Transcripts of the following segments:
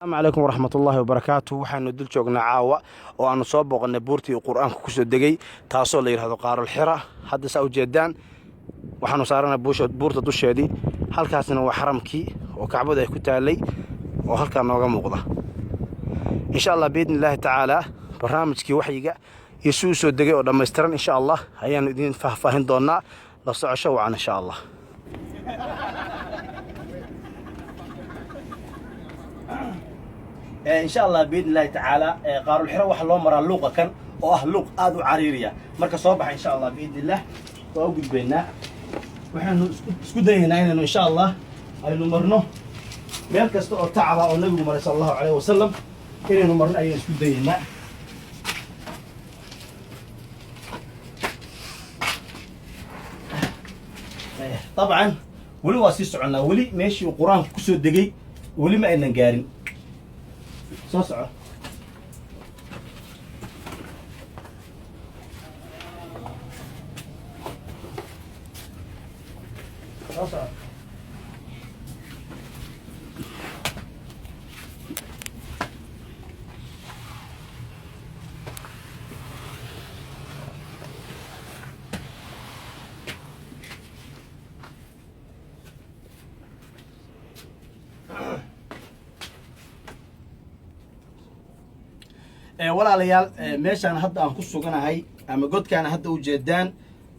Asalaamu calaykum waraxmatullaahi wabarakaatu. Waxaanu dul joognaa caawa oo aanu soo booqannay buurtii uu Qur-aanku kusoo degay, taasoo la yidhahdo Qaarulxira. Hadda saa ujeedaan waxaanu saaranay buurta dusheedii. Halkaasna waa xaramkii oo Kacbadu ay ku taalay oo halkaa nooga muuqda. Insha Allah, biidni illaahi tacaalaa, barnaamijkii waxyiga iyo si uu soo degay oo dhammaystiran, insha Allah, ayaanu idiin faahfaahin doonnaa. La socosho wacan, insha Allah. Insha Allah, biidni illahi tacaala, Qaarulxiro waxaa loo maraa luuqa kan oo ah luuq aada u cariiriya. Marka soo baxa, insha Allah, biidni illah, waa u gudbaynaa. Waxaanu isku dayaynaa inaynu, insha Allah, aynu marno meel kasta oo tacaba oo Nabigu maray sala Allahu alayh wasalam. Inaynu marno ayaynu isku dayaynaa. Dabcan weli waa sii soconnaa. Weli meeshii uu Qur-aanku kusoo degay weli ma aynan gaarin. Soo soco. Soo soco. Walaalayaal, meeshaan hadda aan ku suganahay ama godkaan hadda ujeedaan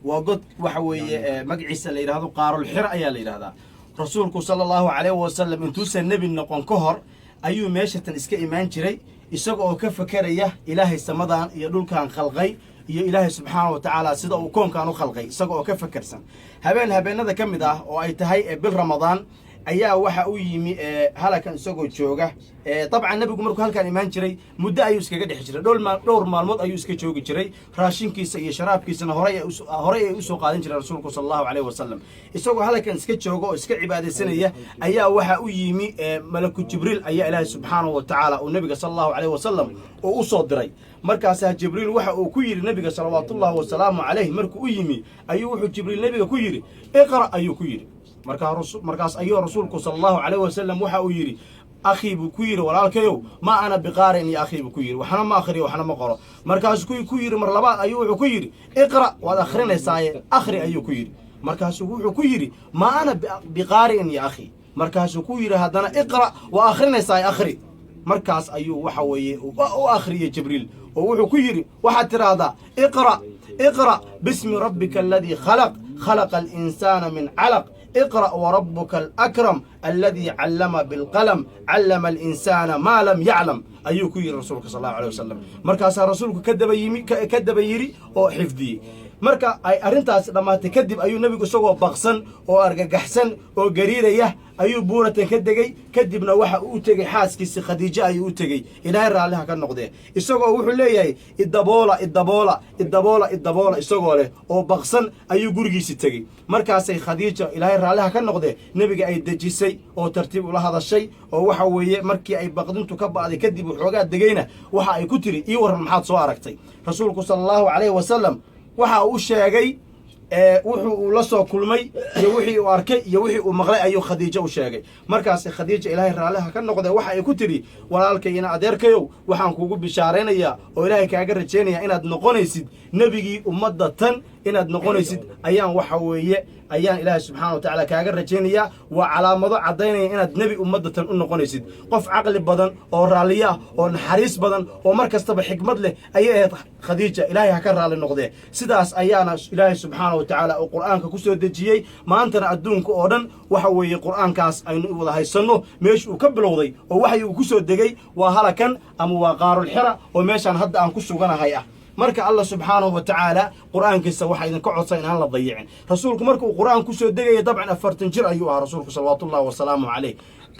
waa god waxa weeye magaciisa la yidhahdo Qaarulxira ayaa la yidhahdaa. Rasuulku sala Allahu calayhi wasalam intuusan nebi noqon ka hor ayuu meeshatan iska imaan jiray, isaga oo ka fekeraya Ilaahay samadan iyo dhulkan khalqay iyo Ilaahay subxaana wa tacaala sida uu koonkan u khalqay, isaga oo ka fekersan. Habeen habeenada ka mid ah oo ay tahay bil Ramadaan ayaa waxa u yimi halakan isagoo jooga. Dabcan Nebigu markuu halkaan imaan jiray muddo ayuu iskaga dhex jiray, dhowr maalmood ayuu iska joogi jiray. Raashinkiisa iyo sharaabkiisana horay ay usoo qaadan jireen. Rasuulku sala Allahu alayhi wasalam isagoo halkan iska jooga oo iska cibaadaysanaya ayaa waxa u yimi Malaku Jibriil ayaa Ilaahay subxaanahu wa tacaala uu Nebiga sala Allahu alayhi wasalam uu u soo diray. Markaasaa Jibriil waxa uu ku yidhi Nebiga salawaatullahi wasalaamu calayh, markuu u yimi ayuu wuxuu Jibriil Nebiga ku yidhi: "Iqra'," ayuu ku yidhi. Markaas ayuu Rasuulku sala Allahu calayh wasalam waxa uu yidhi: "Akhii," buu ku yidhi, "walaalkayow, ma ana biqaarin iyo akhii," buu ku yidhi, "waxna ma akhriyo, waxna ma qoro." Markaasuu ku yidhi mar labaad ayuu wuxuu ku yidhi: "Iqra', waad akhrinaysaaye akhri," ayuu ku yidhi. Markaasuu wuxuu ku yidhi: "Ma ana biqaari'in ya akhii." Markaasuu ku yidhi haddana: "Iqra', waa akhrinaysaaye akhri." Markaas ayuu waxa weeye u akhriyey Jibriil oo wuxuu ku yidhi: "Waxaad tidhaahdaa, iqra', iqra' bismi rabbika aladii khalaq, khalaqa alinsaana min calaq, iqra' warabuka alakram alladii callama bilqalam, callama alinsaana maa lam yaclam," ayuu ku yidhi Rasuulka sal Allahu alay wasalam. Markaasaa Rasuulku ka daba yimi, ka daba yidhi oo xifdiyey. Marka ay arrintaasi dhammaatay kadib ayuu Nebigu isagoo baqsan oo argagaxsan oo gariiraya ayuu buuratan ka degey. Kadibna waxa uu u tegey xaaskiisi Khadiijo ayuu u tegey, Ilaahay raalliha ka noqdee, isagoo wuxuu leeyahay: "Idaboola, idaboola, idaboola, idaboola," isagoo leh oo baqsan ayuu gurigiisi tegey. Markaasay Khadiija, Ilaahay raalliha ka noqdee, Nebiga ay dejisay oo tartiib ula hadashay oo waxa weeye markii ay baqdintu ka ba'day kadib waxoogaa degayna waxa ay ku tiri: "Ii warran, maxaad soo aragtay?" Rasuulku sala Allahu calayhi wasalam waxa uu sheegay wuxuu uu la soo kulmay iyo wixii uu arkay iyo wixii uu maqlay ayuu Khadiijo u sheegay. Markaas Khadiija, Ilaahay raalliha ka noqdee, waxa ay ku tidhi: "Walaalkayina adeerkayow, waxaan kugu bishaaraynayaa oo Ilaahay kaaga rajaynaya inaad noqonaysid nebigii ummadda tan, inaad noqonaysid ayaan waxa weeye ayaan Ilaahay subxaana wa tacaala kaaga rajaynayaa. Waa calaamado caddaynaya inaad nebi ummadda tan u noqonaysid. Qof caqli badan oo raalliyo ah oo naxariis badan oo mar kastaba xikmad leh ayay ahayd Khadiija, Ilaahay ha ka raalli noqdee. Sidaas ayaana Ilaahay subxaana wa tacaala uu Qur'aanka ku soo dejiyey. Maantana adduunka oo dhan waxa weeye Qur'aankaas aynu wada haysanno meesha uu ka bilowday oo waxay uu ku soo degay waa halakan ama waa Qaarulxira oo meeshaan hadda aan ku suganahay ah. Marka Allah subxaanahu wa tacaala Qur'aankiisa waxaa idinka codsa in aan la dayicin. Rasuulku marka uu Qur'aan kusoo degaya dabcan 40 jir ayuu ahaa Rasuulku salawaatullahi wasalaamu calayh.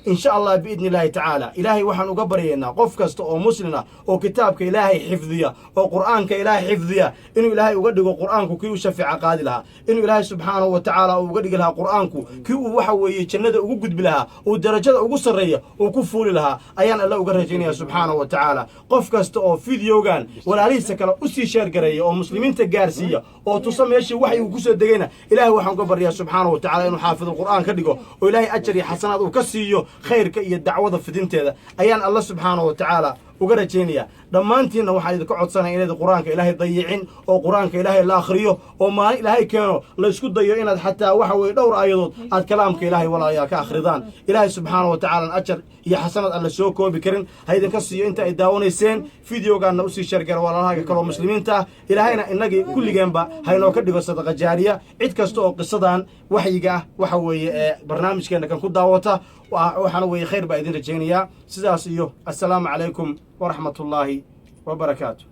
Insha Allah, biidni illaahi tacaala, Ilaahay waxaan uga baryaynaa qof kasta oo muslin ah oo kitaabka Ilaahay xifdiya oo Qur'aanka Ilaahay xifdiya inuu Ilaahay uga dhigo Qur'aanku kii u shafiica qaadi lahaa, inuu Ilaahay subxaanahu wa tacaala uu uga dhigi lahaa Qur'aanku kii uu waxa weeye jannada ugu gudbi lahaa, uu darajada ugu sarreeya uu ku fuuli lahaa ayaan Alle uga rajaynaya subxaanahu wa tacaala. Qof kasta oo videogan walaalihiisa kale usii share gareeya oo muslimiinta gaarsiiya oo tusa meeshii waxay uu kusoo degayna, Ilaahay waxaan uga baryaa subxaanahu wa tacala inuu xaafidul Qur'aan ka dhigo oo Ilaahay ajar iyo xasanaad uu ka siiyo. Khayrka iyo dacwada fidinteeda ayaan Alla subxaanahu wa tacaala uga rajaynayaa. Dhammaantiinna waxaan idinka codsanaya inayd Qur-aanka Ilaahay dayicin, oo Qur-aanka Ilaahay la akhriyo, oo maalin Ilaahay keeno la isku dayo inaad xataa waxa weye dhowr aayadood aad kalaamka Ilaahay, walaalayaal, ka akhridaan. Ilaahay subxaana wa tacaala ajar iyo xasanad aan la soo koobi karin ha idinka siiyo inta ay daawanayseen. Videogaana usii share gara walaalahaaga kaloo Muslimiinta ah. Ilaahayna innagii kulligeenba haynoo ka dhigo sadaqa jaariya. Cid kasta oo qisadan waxyiga ah waxa weeye ee barnaamijkeena kan ku daawata, waxaana weeye khayr baa idin rajaynayaa. Sidaas iyo assalaamu calaykum waraxmatullaahi wabarakaatu.